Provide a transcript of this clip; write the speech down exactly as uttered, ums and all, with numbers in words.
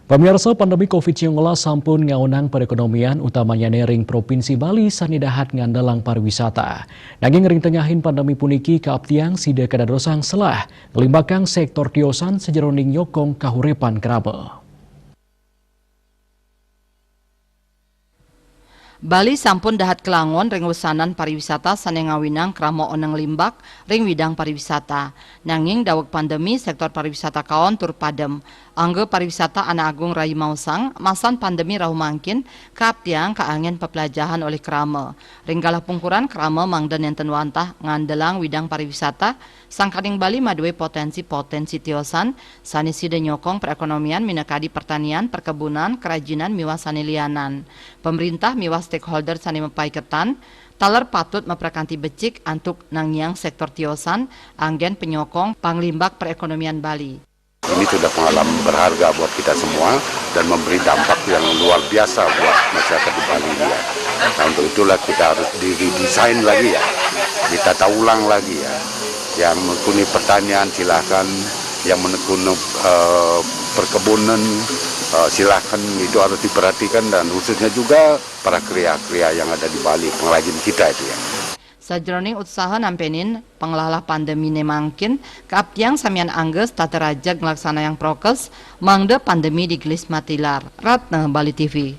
Pamiarsa, pandemi covid sembilan belas sampun ngaonang perekonomian, utamanya ring Provinsi Bali sane dahat ngandelang pariwisata. Nanging ring tengahin pandemi puniki, kaaptiang sida kadadosan selah nglimbakang sektor tiosan sajeroning nyokong kahurepan krama. Bali sampun dahat kalangon ring wesanan pariwisata sane ngawinang krama oneng limbak ring widang pariwisata. Nanging daweg pandemi, sektor pariwisata kaon tur padem. Angga pariwisata Anak Agung Rai maosang, masan pandemi rauh mangkin, kaaptiang kaanggen peplajahan olih krama. Ring galah pungkuran, krama mangda nenten wantah ngandelang widang pariwisata, sangkaning Bali madue potensi-potensi tiosan, sane sida nyokong perekonomian minakadi pertanian, perkebunan, kerajinan, miwah sane lianan. Pemerintah miwah stakeholder sane mapaiketan, taler patut maprakanti becik antuk nangiang sektor tiosan, anggen penyokong panglimbak perekonomian Bali. Ini sudah pengalaman berharga buat kita semua dan memberi dampak yang luar biasa buat masyarakat di Bali ini, ya. Nah, untuk itulah kita harus di-, redesign lagi, ya, ditata ulang lagi, ya. Yang menekuni pertanian, silakan. Yang menekuni, eh, perkebunan, eh, silakan. Itu harus diperhatikan, dan khususnya juga para kria-kria yang ada di Bali, pengrajin kita itu, ya. Sajeroning utsaha nampenin panglalah pandemine mangkin, kaaptiang samian angga setata rajeg nglaksanayang prokes, mangda pandemi digelis matilar. Ratna, Bali T V.